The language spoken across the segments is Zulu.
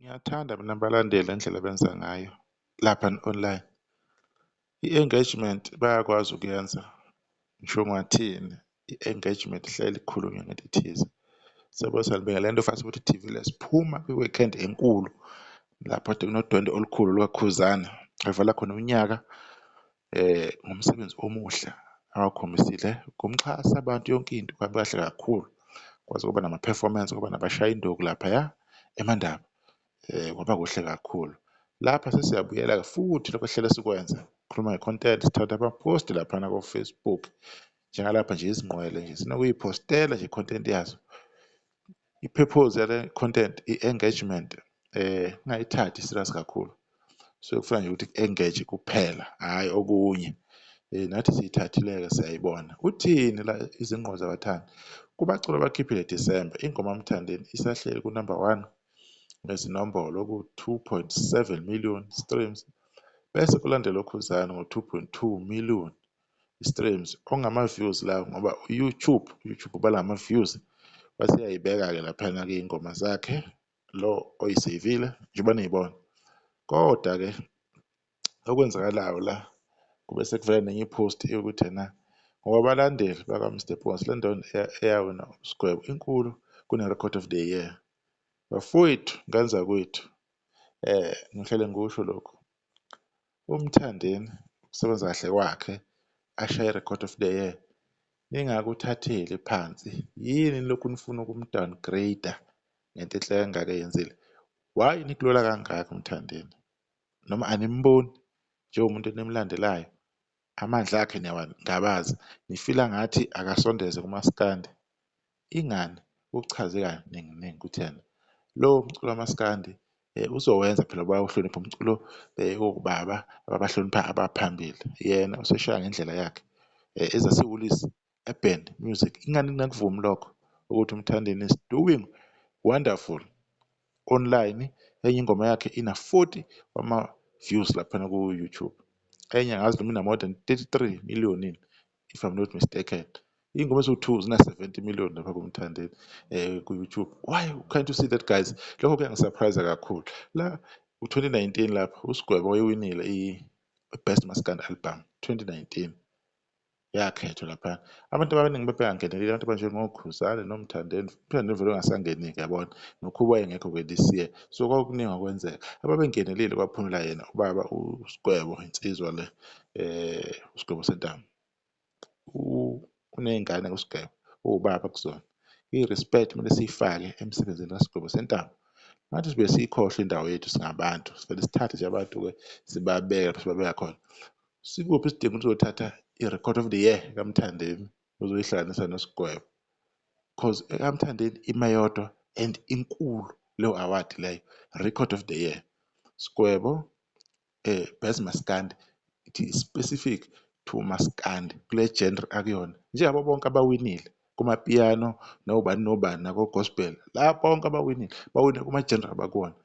Ngiyathanda mina abalandeli ngendlela abenza ngayo lapha online. I-engagement bayakwazi ukuyenza ngisho kungathini, i-engagement ihleli ikhulunywa ngento ethize. Siyabonga lento Fast TV le siphuma kwi-weekend enkulu lapho kade kunodwendwe olukhulu lukaKhuzani evala khona unyaka ngomsebenzi omuhle abawukhombisile ukumxhasa abantu yonke into kwabe kahle kakhulu. Kwaze kwaba nama-performance, kwaba nabashaya induku laphaya eMandaba, kwaba kuhle kakhulu. Lapha sesiyabuyela-ke futhi lokho esihlele sikwenza, khuluma nge-content, sithatha ama-post laphana ko-Facebook, njengalapha nje izingqwele nje zinokuyiphostela nje i-content yazo. I-purpose yale content i-engagement, ungayithathi serious kakhulu. So kufana nje ukuthi ku-engage kuphela, hhayi okunye. Nathi siyithathile-ke siyayibona. Uthini la izingqo zabathandi? Kubaculi abakhiphile December, ingoma kaMthandeni isahleli ku-number one ngezinombolo ku-2.7 million streams, bese kulandela uKhuzani ngo-2.2 million streams, okungama-views lawo ngoba u-YouTube, ubala ngama-views. Bese uyayibeka-ke laphayana-ke iy'ngoma zakhe lo oyiseyivile njengoba niyibona. Kodwa-ke okwenzakalayo la kube sekuvela nenye i-post yokuthi ena ngoba abalandeli baka-Mr Post le ndoda eyawina isigwebo inkulu kune-record of the year. Bafowethu, ngane zakwethu, ngihlele ngikusho lokhu, uMthandeni ukusebenza kahle kwakhe ashaye i-record of the year, ningakuthatheli phansi. Yini nilokhu nifuna ukum-downgrade-a ngento enhle kangaka ayenzile? Why nikulola kangaka uMthandeni? Noma animboni njengomuntu enimlandelayo? Amandla akhe niyawangabaza, nifila ngathi akasondeze kumaskandi. Ingani uchaze kaningi ningi ukuthi yena lo mculo kamaskandi uzowenza phela bayawuhlonipha umculo wobaba ababahlonipha abaphambili. Yena useshaya ngendlela yakhe ezasewulisi urban music. Ingani ningakuvumi lokho ukuthi uMthandeni is doing wonderful online. Enye ingoma yakhe ina 40 wama-views laphana ku-YouTube, enye angazi noma ina more than 33 million yini if I'm not mistaken. Iy'ngoma eziwu-2 zina 70 million lapha kuMthandeni ku-YouTube. Why can't you see that, guys? Lokho kuyangi-surprise kakhulu. La u-2019 lapho uSigwebo wayewinile i-best maskandi album 2019, yakhethwa laphana. Abantu abaningi babengangenelile, abantu abanjengoKhuzani noMthandeni, uMthandeni vele engasangenike yabona, noKhuba wayengekho-ke this year, so kwakukuningi okwenzeka. Ababengenelile kwaphumela yena ubaba uSigwebo, insizwa le, uSigwebo Sentamo. Uney'ngane uSigwebo, uwubaba kuzona. I-respect kumele siyifake emsebenzini kaSigwebo Sentamo. Ngathi sibuye siyikhohlwe indawo yethu singabantu, sivele sithathe nje abantu-ke sibabeke lapho sibabeka khona. Sikuphi isidingo ukuthi uzothatha i-record of the year kaMthandeni uzoyihlanganisa noSigwebo? Cause ekaMthandeni ima yodwa and inkulu leyo award leyo, record of the year. Sigwebo, best maskandi, it is specific to maskandi kule genre akuyona, njengabo bonke abawinile kumapiyano nobani nobani nako-gospel, la bonke abawinile bawine kuma-genre abakuwona.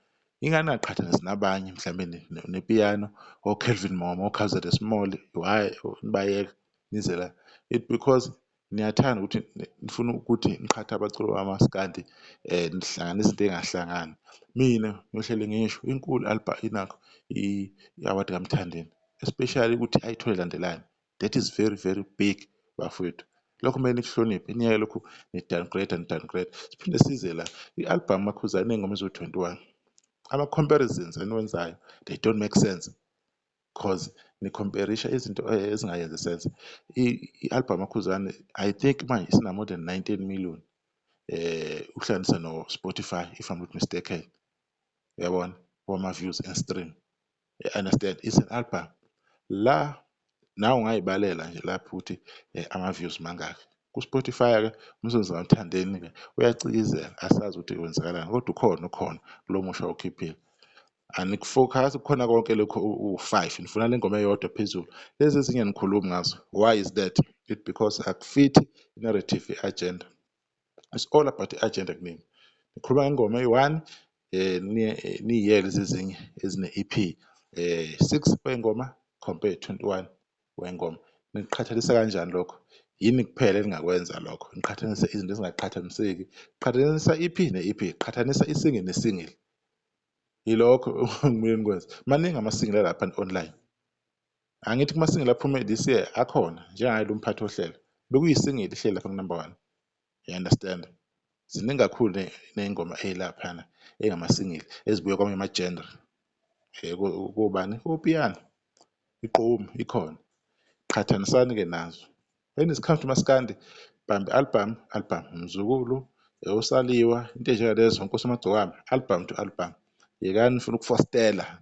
Ingani ningaqhathanisi nabanye mhlambe nepiyano o-Kelvin Momo, o-Kabza De Small, why nibayeka nize la? It because niyathanda ukuthi nifuna ukuthi niqhathe abaculo bamaskandi, nihlanganise izinto ey'ngahlangani. Mina ngiyohlele ngisho inkulu inakho i-award kaMthandeni, especially ukuthi ayithole landelana. That is very very big, bafowethu. Lokho kumele nikuhloniphe, niyeke lokhu ni-downgrade, ni-downgrade. Siphinde size la, i-album kaKhuzani iney'ngoma eziwu-21. Ama-comparisons eniwenzayo, they don't make sense cause ni-compare-isha izinto ezingayenzi sense. I-album kaKhuzani I think manje isina more than 19 million, uhlanganisa no-Spotify if I'm not mistaken, uyabona, wama-views and stream. You understand? It's an album. La nawe ungayibalela nje lapho ukuthi ama-views mangaki. Ku-Spotify-ke umsebenzi kaMthandeni-ke uyacikizela, asazi ukuthi kwenzakalani kodwa ukhona ukhona kulo musha awukhiphile. Aniku-focus kukhona konke lokhu u-five, nifuna le ngoma eyodwa phezulu, lezi ezinye anikhulumi ngazo. Why is that? It because akufithi i-narrative, i-agenda. It's all about i-agenda kunina. Nikhuluma ngengoma eyi-one, niyiyeke lezi ezinye ezine-EP. 6 wey'ngoma compare 21 wey'ngoma. Niqhathanisa kanjani lokho? Yini kuphela eningakwenza lokho? Niqhathanise izinto ezingaqhathaniseki. Qhathanisa EP ne-EP, qhathanisa i-single ne-single. Yilokho okumele nikwenze. Maningi ama-single alapha online. Angithi kuma-single aphume this year akhona njengaye lo mphathi wohlelo. Bekuyi-single ihleli lapha ku-number one. You understand? Ziningi kakhulu ney'ngoma ey'laphana ey'ngama-single ezibuya kwamanye ama-genre. Kobani? Kopiyano. Igqom ikhona. Qhathanisani-ke nazo. When it comes to maskandi, bambe album, album, Mzukulu, usaliwa, into ey'njengalezo, Nkosi Amagcokama, album to album. Yekani nifuna ukufostela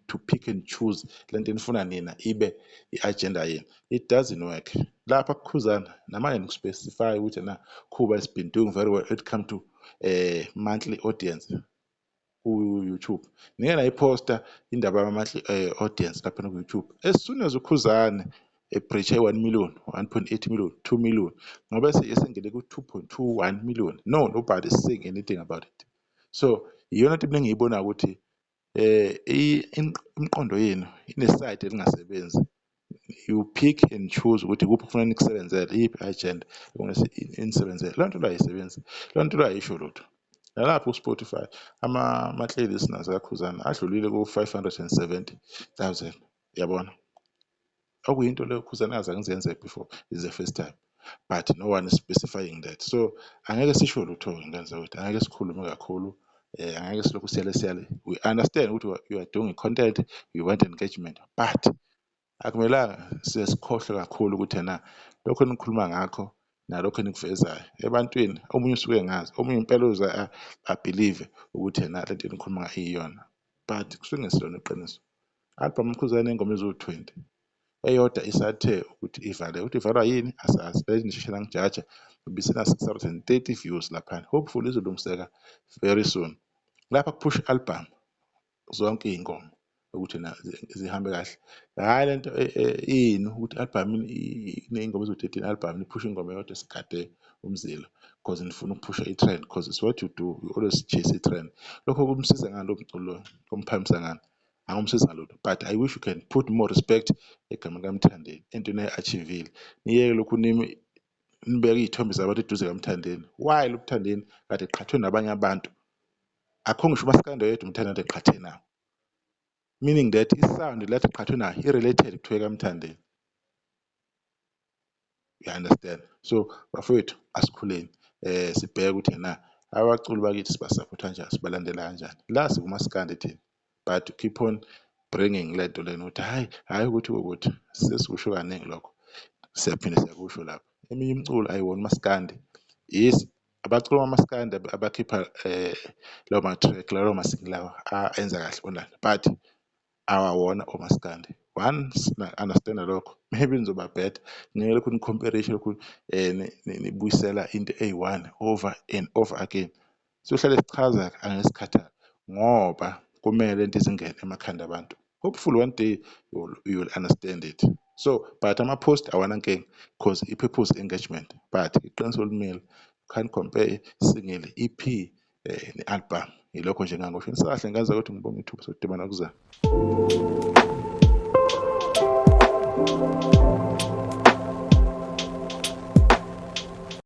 to pick and choose lento enifuna nina ibe i-agenda yenu. It doesn't work. Lapha kukhuzana namanje nikuspecify ukuthi na Khuba has been doing very well it come to monthly audience ku-YouTube. Nike nayiphosta indaba yama-monthly audience lapha ku-YouTube. As soon as uKhuzane ebreach 1 million, 1.8 million, 2 million, ngoba esengene ku-2.21 million. No, nobody is saying anything about it. So iyona nto mina engiyibona ukuthi imiqondo yenu ine-side elingasebenzi. You pick and choose ukuthi ikuphi okufanele nikusebenzele, iyiphi i-agenda ekumele inisebenzele. Leyo nto leyo ayisebenzi, leyo nto leyo ayisho lutho. Nalapho ku-Spotify ama-monthly listeners kaKhuzani adlulile ku-570,000, yabona? Okuyinto leyo Khuzani engazange ize yenzeke before, is the first time. But no one is specifying that. So angeke sisho lutho-ke ngane zakwethu, angeke sikhulume kakhulu, angeke silokhu siyale siyale. We understand ukuthi you are doing content, you want engagement, but akumelanga size sikhohlwe kakhulu ukuthi ena lokhu enikhuluma ngakho nalokhu enikuvezayo ebantwini, omunye usuke engazi, omunye impela uze a-believe ukuthi ena lento enikhuluma ngayo iyona, but kusuke kungesilona iqiniso. Album uKhuzani iney'ngoma eziwu-20, eyodwa isathe ukuthi ivale, ukuthi ivalwa yini asazi. Bese nisheshe nangijaja ibisina 630 views laphana, hopefully izolungiseka very soon. Lapha kuphusha i-album zonke iy'ngoma ukuthi na zihambe kahle. Hhayi lento ini ukuthi i-album iney'ngoma eziwu-13 album niphushe ingoma eyodwa sigade umzila cause nifuna ukuphusha i-trend cause it's what you do, you always chase i-trend. Lokho kumsiza ngani lo mculo lo, kumphakamisa ngani? Akumsizi ngalutho. But I wish you can put more respect egameni likaMthandeni entweni ayi-achieve-ile. Niyeke lokhu nibeke iy'thombe zabantu eduze kaMthandeni. Why lo Mthandeni kade eqhathwe nabanye abantu? Akukho ngisho umaskandi oyedwa uMthandeni ade eqhathe nawo. Meaning that i-sound le ade eqhathwe nayo i-related to ekaMthandeni. You understand? So bafowethu asikhuleni sibheke ukuthi na abaculi bakithi sibasupport kanjani, sibalandela kanjani. La sikumaskandi thina but keep on bringing lento lena ukuthi hhayi hhayi ukuthi ukuthi sesikusho kaningi lokho, siyaphinde siyakusho lapha. Eminye imiculo ayiwona umaskandi. Yes, abaculi bamaskandi abakhipha lawo ma-track lawo ma-single lawa enza kahle online but awawona omaskandi. Once na-understand-a lokho maybe nizoba better, ngeke lokhu ni-compare-ishe lokhu nibuyisela into eyi-one over and over again. Siyohlale sichaza angeke sikhathale ngoba kumele lento izingene emakhanda abantu. Hopefully one day you will understand it. So but ama-post awanankinga cause i-purpose engagement, but iqiniso limile, can't compare single EP ne-album. Yilokho nje engingakusho. Nisahle ngane zakwethu, ngibonge ithuba sodibana kuzayo.